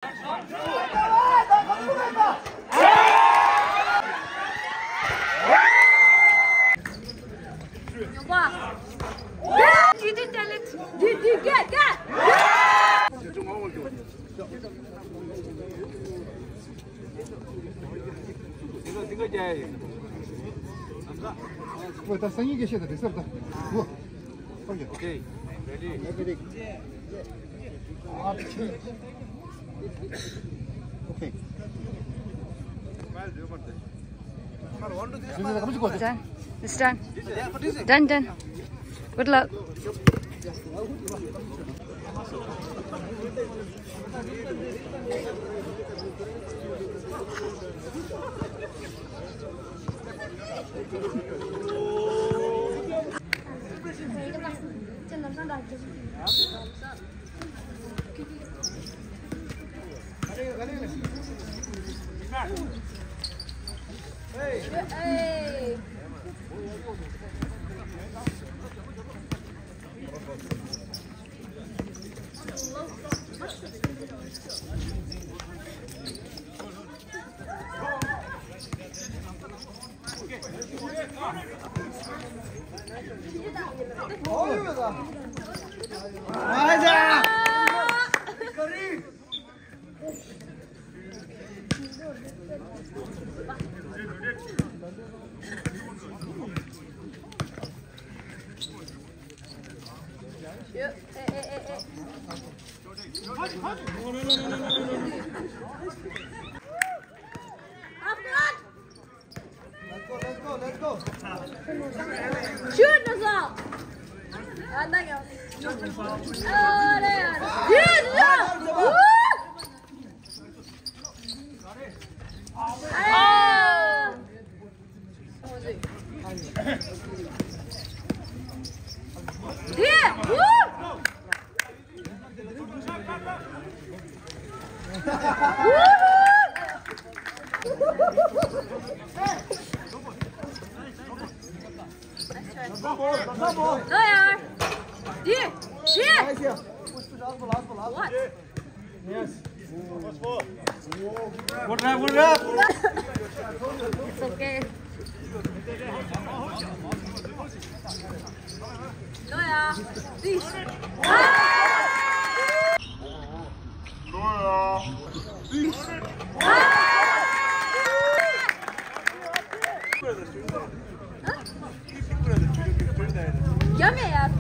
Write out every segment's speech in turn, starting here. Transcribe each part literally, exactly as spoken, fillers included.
ད་སང་ཉིན་སྐད་བཤད་དང་དེ་སར་ད། ཨོ་ཁེ། ཨོ་ཁེ། རེ་ཌི། ཨོ་ཁེ། Done. It's done. Done, done. Good luck. Let's go, let's go, let's go. Shoot, Nazar. Nice. What? Good rep, good rep. It's okay. क्या मैं यार?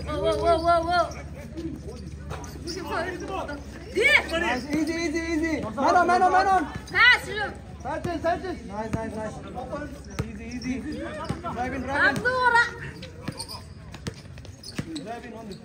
Whoa, whoa, whoa, whoa, whoa. Nice, easy, easy, easy. Man on, man on, man on. Pass. Side change, side change. Nice, nice, nice. Easy, easy. Drive in, drive in. Drive in on the.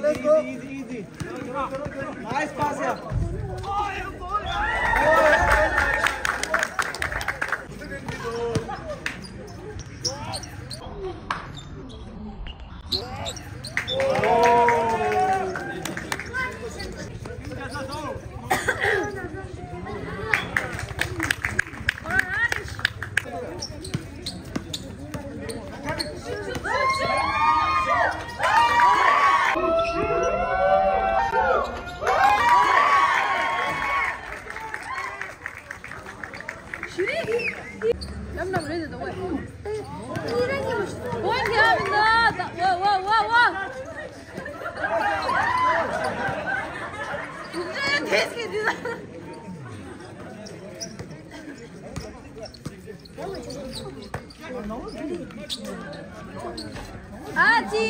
Let's go. Easy, easy, easy. Nice pass, yeah.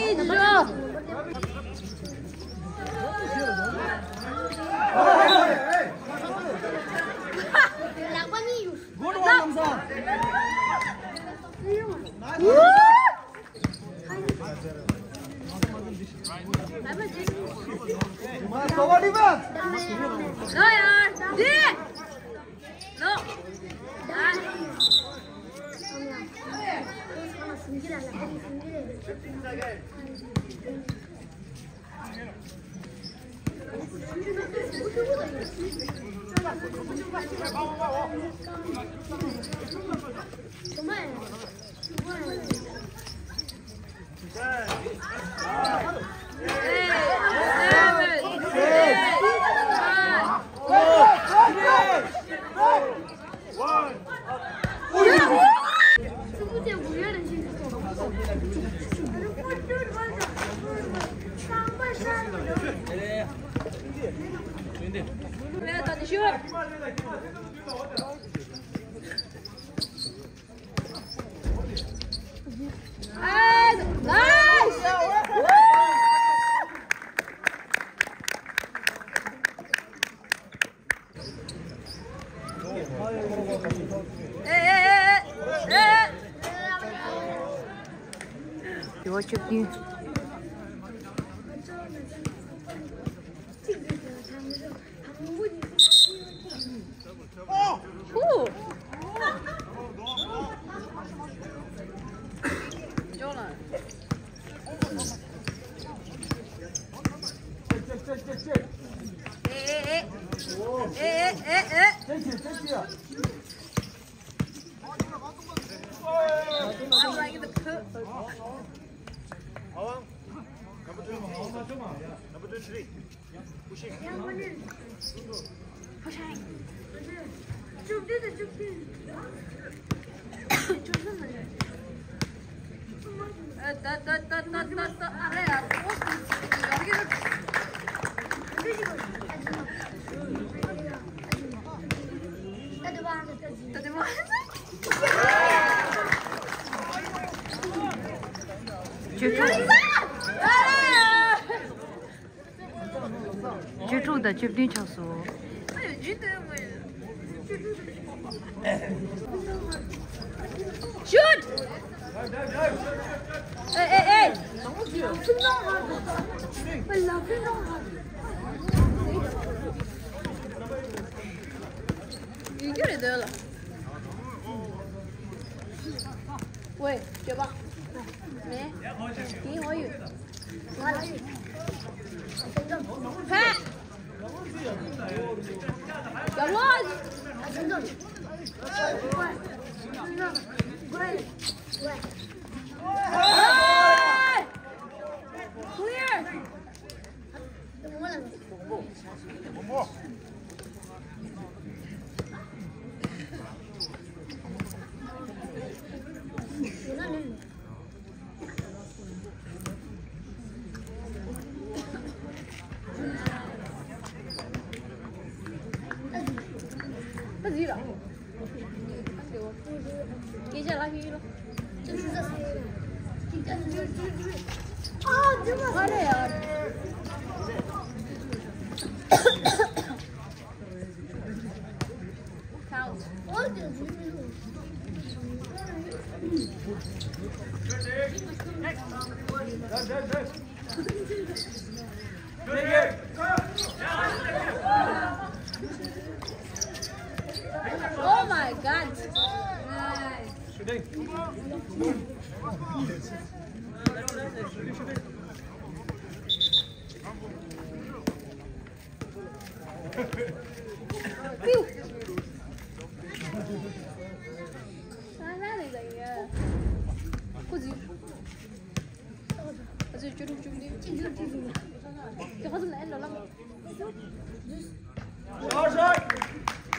Good one, Namsa. Nice. Cover defense. No, yaar. Ji. No. བཅུ་དྲུག་དང་བཅུ་བདུན་ཆགས་སོང་། Shoot! Hey, hey, hey! You get it, though. Wait, get back. Man, can you hold you? Oh my God. Nice.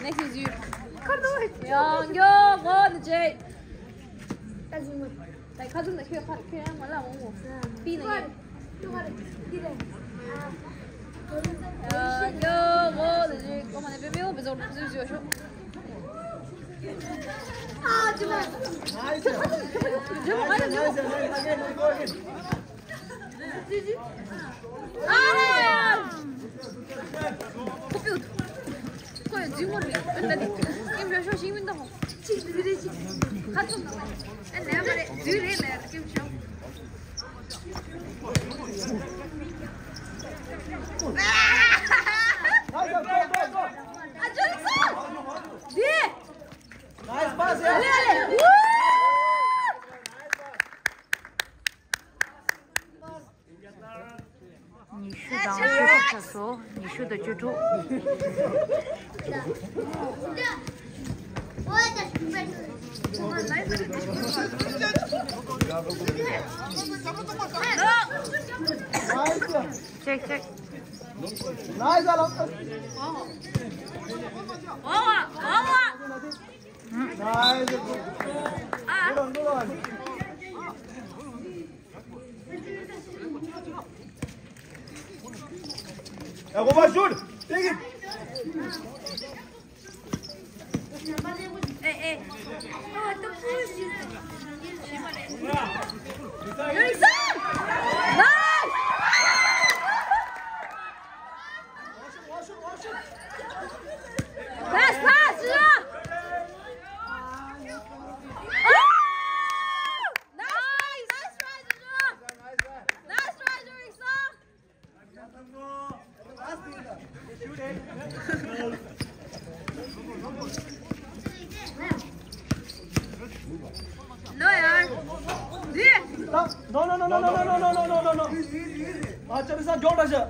Next is you. ཡང་མགྱོགས་གོ་ནི་ཇེ། ད་ཁ་ཟུམ་ན་ཁྱོད་ཁར་ཁྱོད་ཡང་ང་ལ་འོང་ངོ་། པི་ན་ཡོད། ཡང་མགྱོགས་གོ་ནི་ཇེ། གོ་མ་ནི་པེ་པེ་འོ་པེ་ཟོ་པེ་ཟོ་ཞོ། ཨ་ཅི་མ། Nice, nice, nice, nice, again, again, again. ཁོ་ཡང་རྫུན་མ་རེད། ཨ་ནི་ཀེམ་ར་ཤོག་ཤིང་མིན་ད་ཧོ། ཅིག་རེ་རེ་ཅིག་ཁ་ཚོན་ན་ཨ་ནི་མ་རེད། རྫུན་རེད་ལ་ཀེམ་ཤོག་ཨ་ཇོ་རིག་སོང་། འདི། Nice pass, yeah. ལེ་ལེ། ཉི་ཤུ་དང་བཅུ་དྲུག་ཆགས་སོ། ཉི་ཤུ་དང་བཅུ་དྲུག Check, check. Nice, I love that. Nice. Good on, good on. Hey, go for shoot. Take it. Hey, hey. Nice. Pass, pass, yeah. Nice! Nice try, Joshua! Nice try, Joshua! No, yaar. No, no, no, no, no, no, no, no, no, no, no. Easy, easy, easy. Acha, this is Joshua.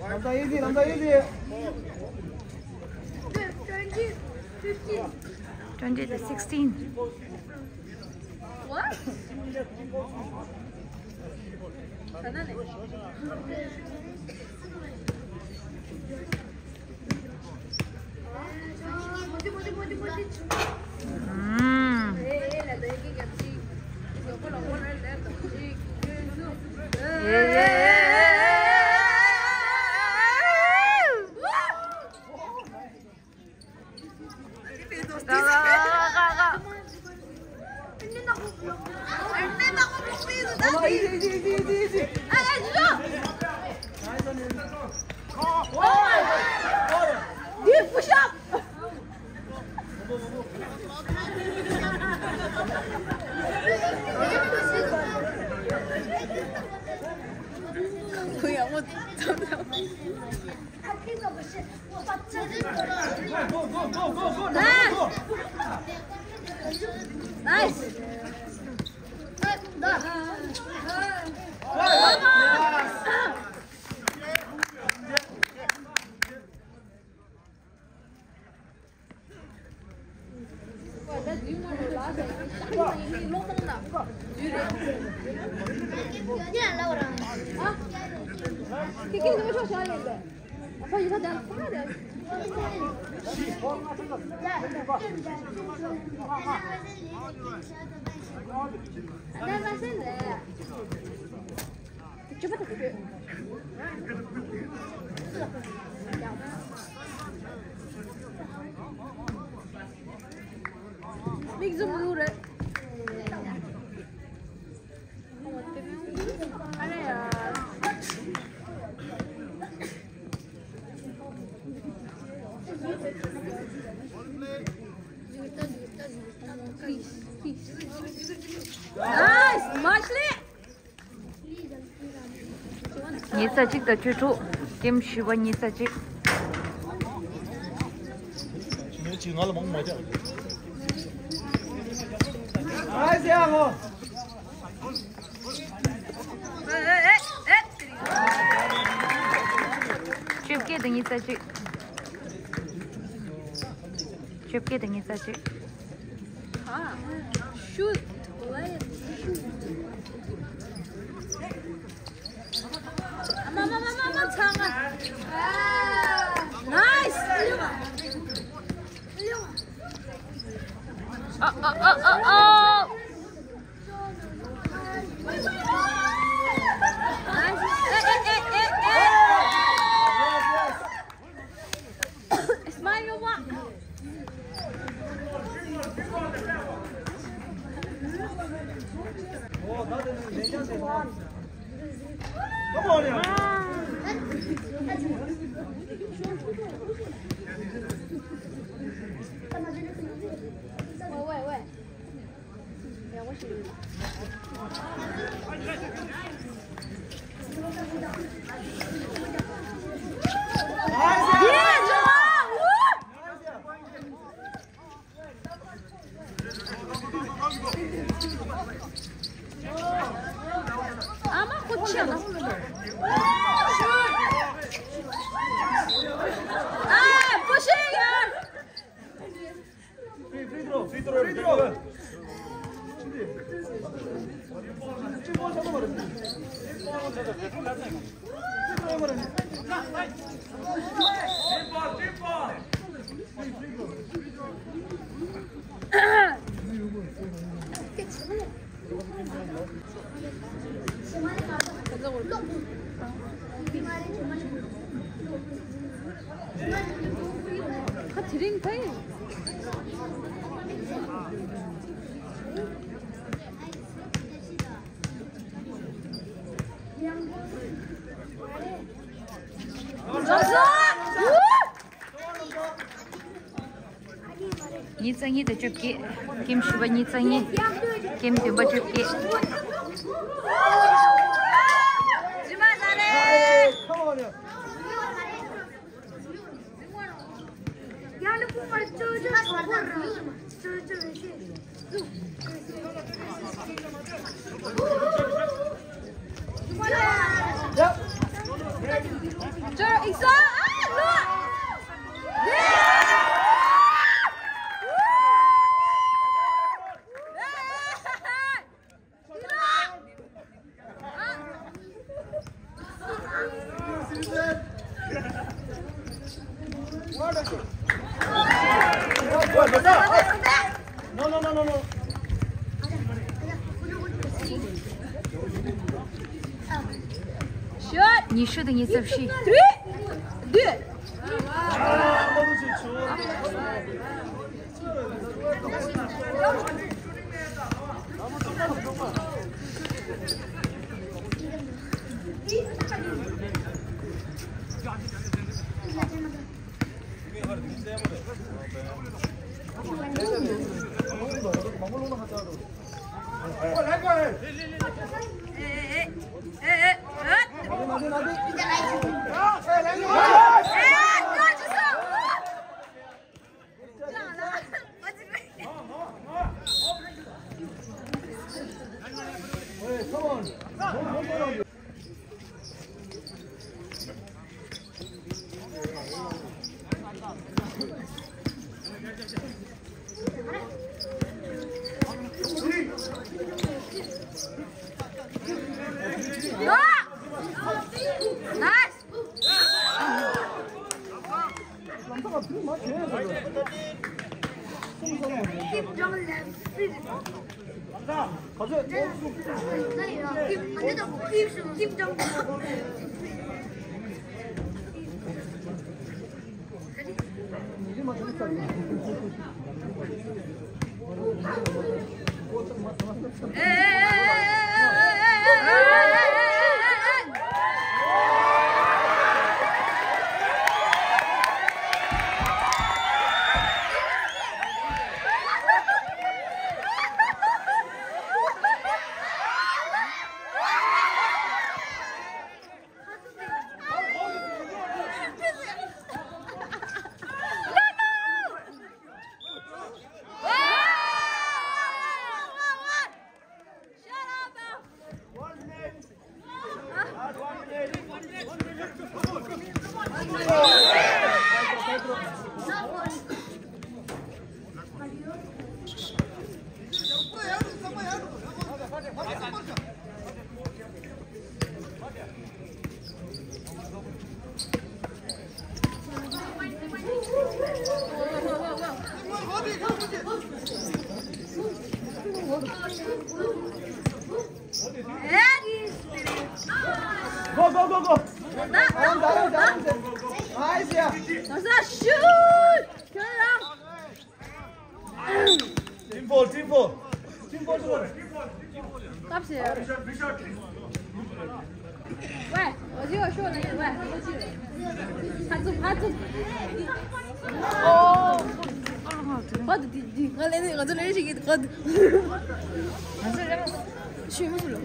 Ramza, easy, Ramza, easy. Twenty to sixteen. What? Nice. མིག་ཟུམ་ལུག་རེད། ཨ་ལེ་ཡ། Nice, Marshall. ཉི་ཤུ་རྩ་གཅིག་དང་བཅུ་དྲུག་ཀེམ་བཞི་པ་ཉི་ཤུ་རྩ་གཅིག་ངས་ཅིག་ང་ལ་མང་མ་རྒྱག་བཅོ་བརྒྱད་དང་ཉི་ཤུ་རྩ་གཅིག་བཅོ་བརྒྱད་དང་ཉི་ཤུ་རྩ་གཅིག Shoot! Shoot! Nice! Oh, oh, oh, oh, oh! 喂，喂，喂。ཁ་དེ་རིང་ཕ་ཡིན། ཉིས་རྩ་གཉིས་དང་བཅོ་བརྒྱད། ཀེམ་བཞི་པ་ཉིས་རྩ་གཉིས། ཀེམ་བདུན་པ་བཅོ་བརྒྱད། No, no, no, no, no. ཉི་ཤུ་དང་ཉི་ཤུ་རྩ་བཞི། Go, go, go, go. Down, down, down. Nice, yeah. Shoot! Team four, team four. Team four, team four. Stop here. 喂，我就要说了，喂，我去了。他走，他走。哦，哦，好的。好的，弟弟，我来，我这里是一个好的。我这人，去不了。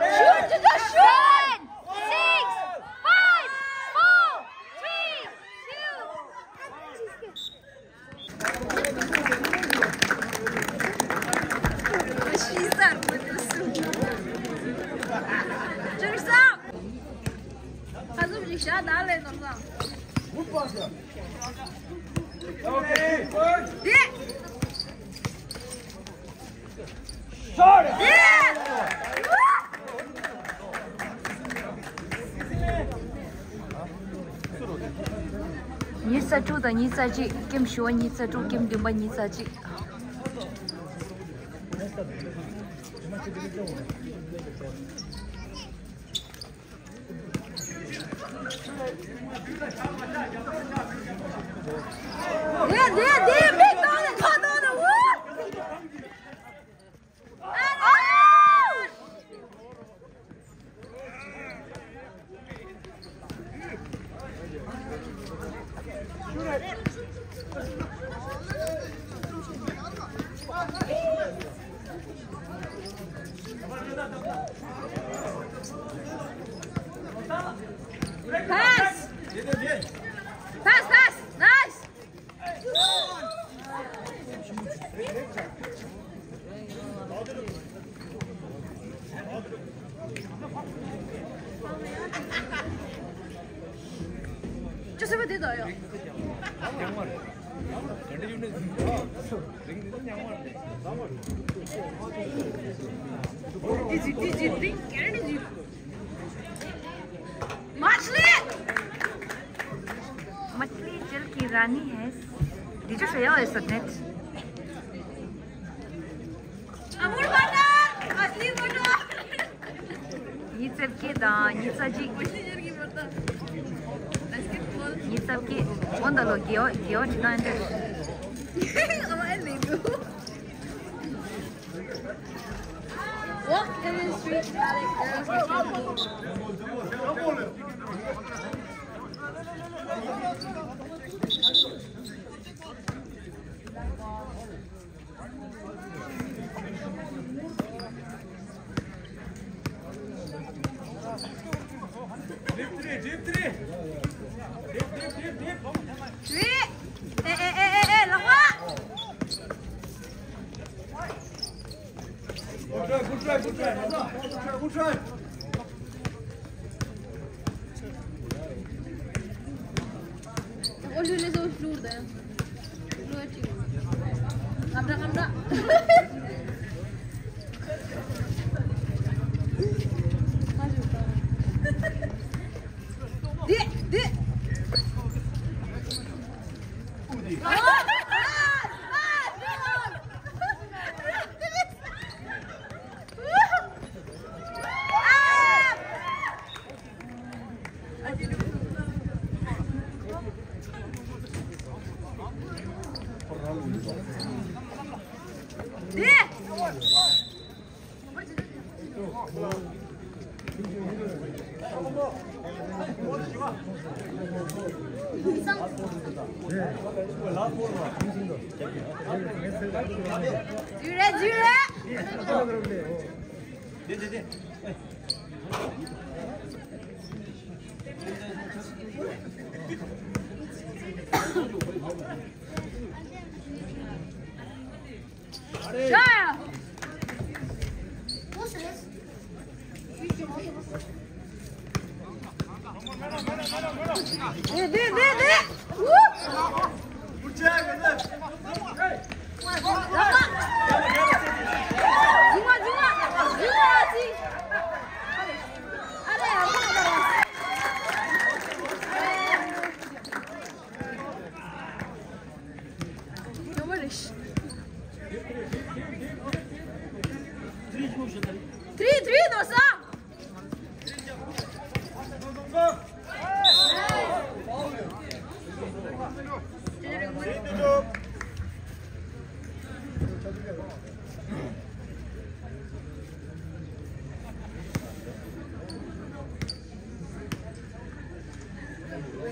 Shoot, just shoot! Six, five, four, three, two. ཉི་ཤུ་རྩ་དྲུག་དང་ཉི་ཤུ་རྩ་གཅིག་ཀེམ་ཞུ་བ། ཉི་ཤུ་རྩ་དྲུག་ཀེམ་བདུན་པ། ཉི་ཤུ་རྩ་གཅིག Pass! Pass, pass! Nice! मछली जल की रानी है। Did you say yes or not? ཉི་ཤུ་རྩ་བརྒྱད་དང་ཉི་ཤུ་རྩ་གཅིག་ཉི་ཤུ་རྩ་བརྒྱད། འོ་ད་ལོ་རྒྱལ་བ་རྒྱལ་བ་ཇི་ལྟར་འདྲ། Walk in the streets, Alex. Deep three, deep three. Deep, deep, deep, deep. Three. Eh, eh, eh, eh, eh, ལག་པ། Good try, good try, good try. Good try, good try. ཨོ་ལུ་ལེ་སོ་ཤུར་དེ། ལུ་ཅི། ངམ་ར་ངམ་ར། དེ་དེ། མར།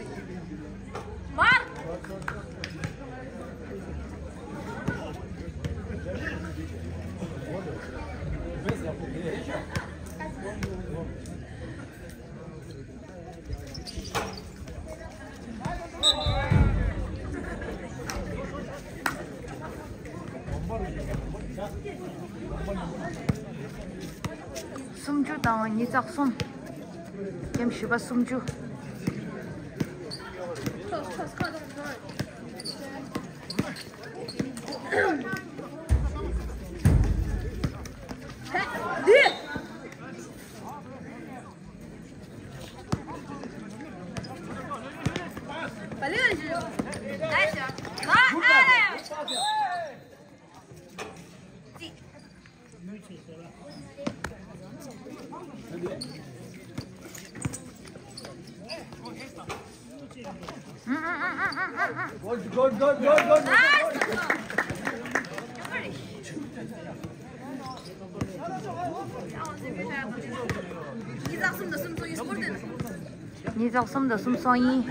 སུམ་ཅུ་དང་ཉིས་བརྩེགས་གསུམ། ཀེམ་བཞི་པ་སུམ་ཅུ། འདི། ཉིས་བརྩེགས་གསུམ་དང་གསུམ་སོང་ཡིན།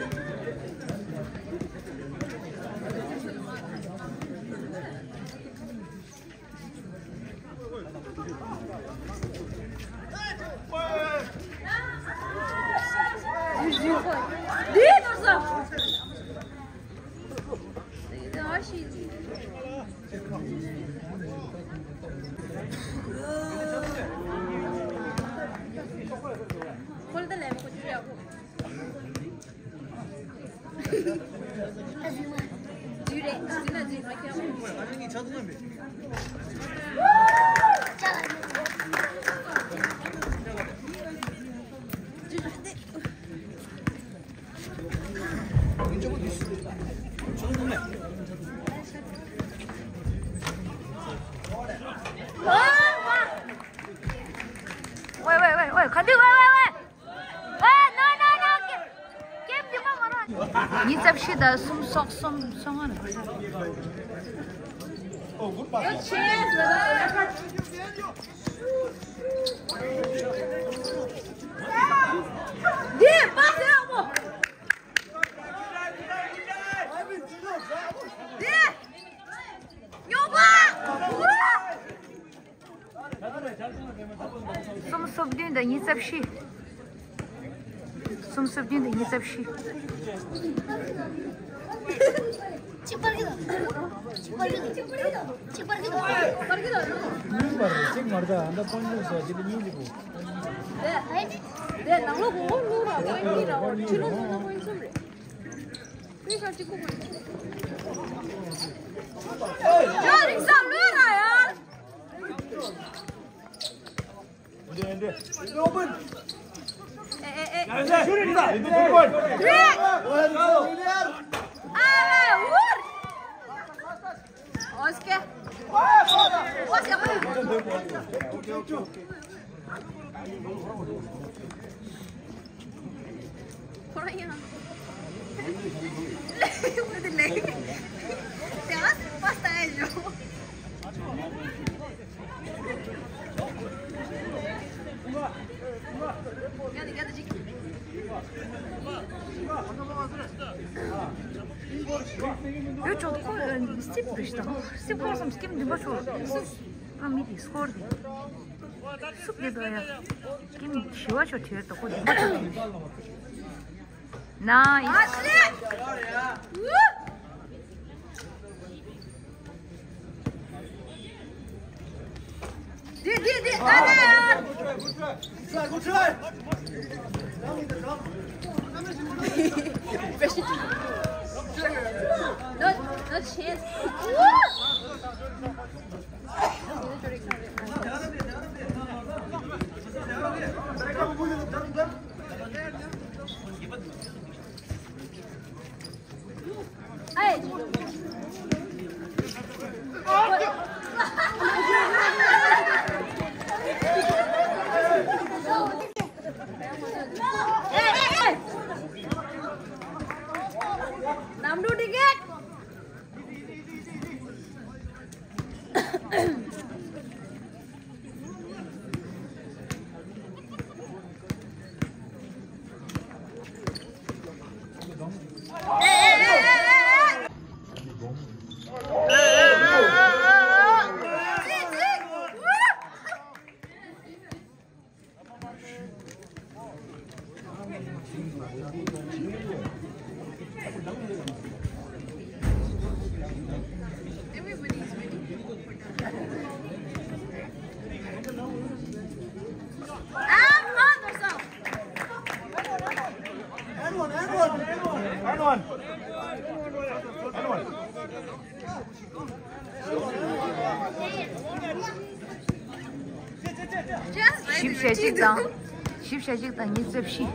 ཉིས་རྩ་བཞི་དང་གསུམ་སོགས་གསུམ་སོང་ང་ལ། འདི་པ་སེ་ཨ་མོ། འདི་ཉོ་པ། གསུམ་སོ་བདུན་དང་ཉིས་རྩ་བཞི། གསུམ་སོ་བདུན་དང་ཉིས་རྩ་བཞི། གཅིག་པར་གྱི་དང་། གཅིག་པར་གྱི་དང་། གཅིག་པར་གྱི་དང་། གཉིས་པར་རེད། གཅིག་མར་ད་ཨ་འདྲ་པོན་ལུགས་སོགས་ཀྱི་ལ་གཉིས་ལི་གོ། དེ་ནང་ལོགས་གོང་བོ་ལུགས་ར་པོན་གཉིས་ར་བོ་ཕྱི་ལོགས་ནང་ལོགས་པོན་གསུམ་རེད། པོན་ཤར་གཅིག་པོ་པོན། ཡ་རིག་ས་ལོས་ར་ཡ། ཡོད་ཅོག་ཁོ་སིབ་བེ་ཤི་དང་སིབ་ཁོ་སམ་སྐེམ་འདི་མ་ཆོག་སིབ་ཨ་མི་དེ་སྐོར་དེ་སུབ་དེ་དོ་ཡ་སྐེམ་བཞི་བ་ཆོག་དེ་དོ་ཁོ་འདི་མ་ཆོག་དེ། Nice. འདི་འདི་འདི་ཨ་ལེ། Good try, good try. Not, not chance. ནམ་རུ་ཊི་ཀེ་ཊི། བཞི་བྱས་གཅིག་དང་། བཞི་བྱས་གཅིག་དང་ཉི་ཤུ་རྩ་བཞི།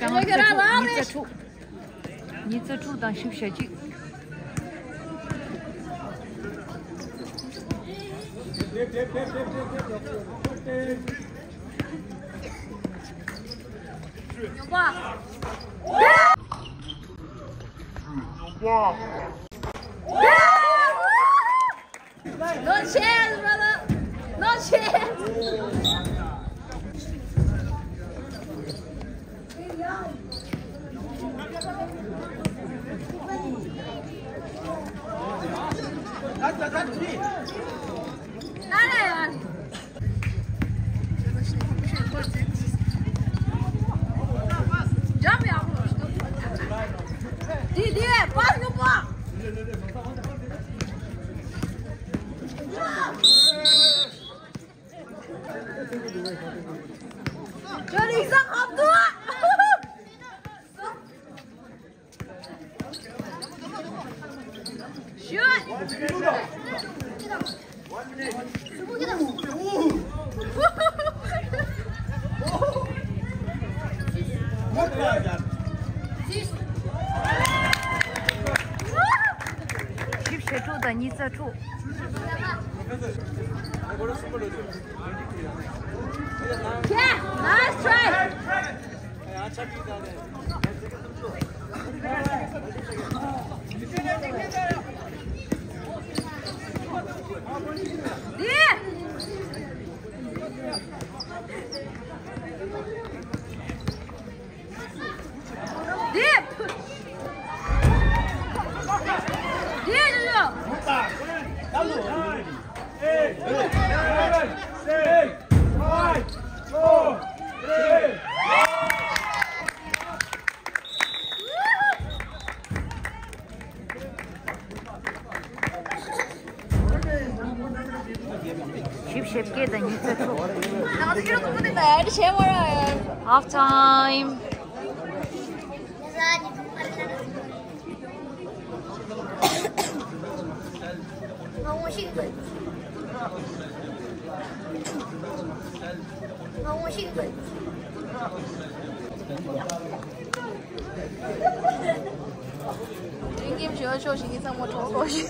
ཉི་ཤུ་རྩ་དྲུག་ཉི་ཤུ་རྩ་དྲུག་དང་བཞི་བྱས་གཅིག། No chance, brother. No chance. Jump, y'all. Didi, pass the ball. Johnny, stop, Abdul. Shoot. བཞི་བྱས་དྲུག་དང་ཉི་ཤུ་རྩ་དྲུག། Yeah, nice try. བཞི་བཅུ་ཞེ་བརྒྱད་དང་ཉི་ཤུ་རྩ་དྲུག། Half time. ཏིང་ངེ་འཛིན་ཞུ་ཆོག་ཞིག་གི་ཚང་མ་གྲོགས་པོ་ཞིག།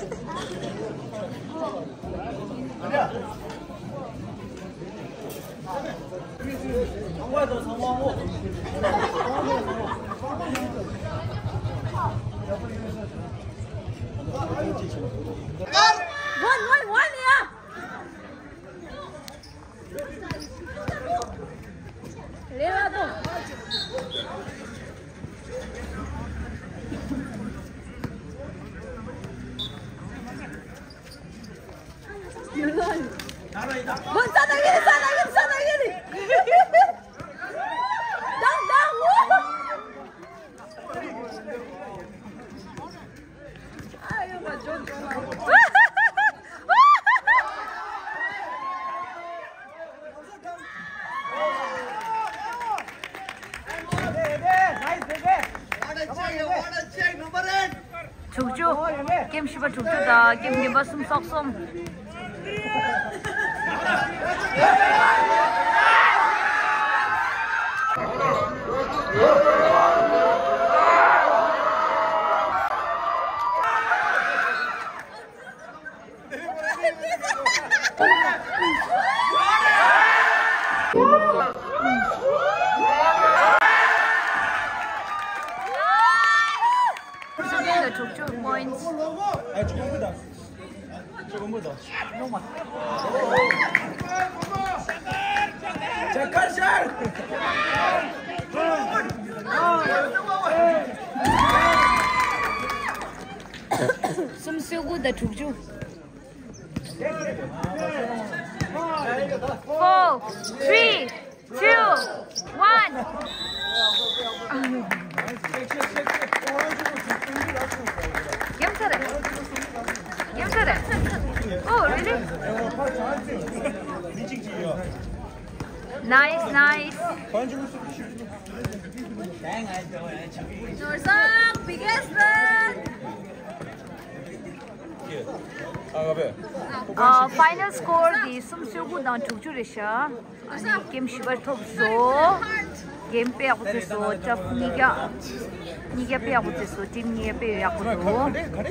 One, one, one, yeah. དྲུག་ཅུ། ཀེམ་བཞི་པ་དྲུག་ཅུ་དང་ཀེམ་བདུན་པ་གསུམ་སོག་གསུམ། དྲུག་ཅུ་པོའིནཊ། སུམ་ཅུ་དགུ་དང་དྲུག་ཅུ། Four, three, two, one. རྒྱལ་ས་རེད། རྒྱལ་ས་རེད། Oh, really? Nice, nice. Norsak, biggest fan. ཨ། ཕའི་ནལ་སི་ཀོར་དེ་སུམ་ཅུ་དགུ་དང་དྲུག་ཅུ་རེད་ཤག་ཨ་ནི་གེམ་བཞི་པ་ཐོབ་སོང་། གེམ་དཔེ་ཡག་པོ་རྩེས་སོང་། ཊིམ་གཉིས་ཀ་གཉིས་ཀ་དཔེ་ཡག་པོ་རྩེས་སོང་། ཊིམ་གཉིས་ཀ་དཔེ་ཡག་པོ་འདུག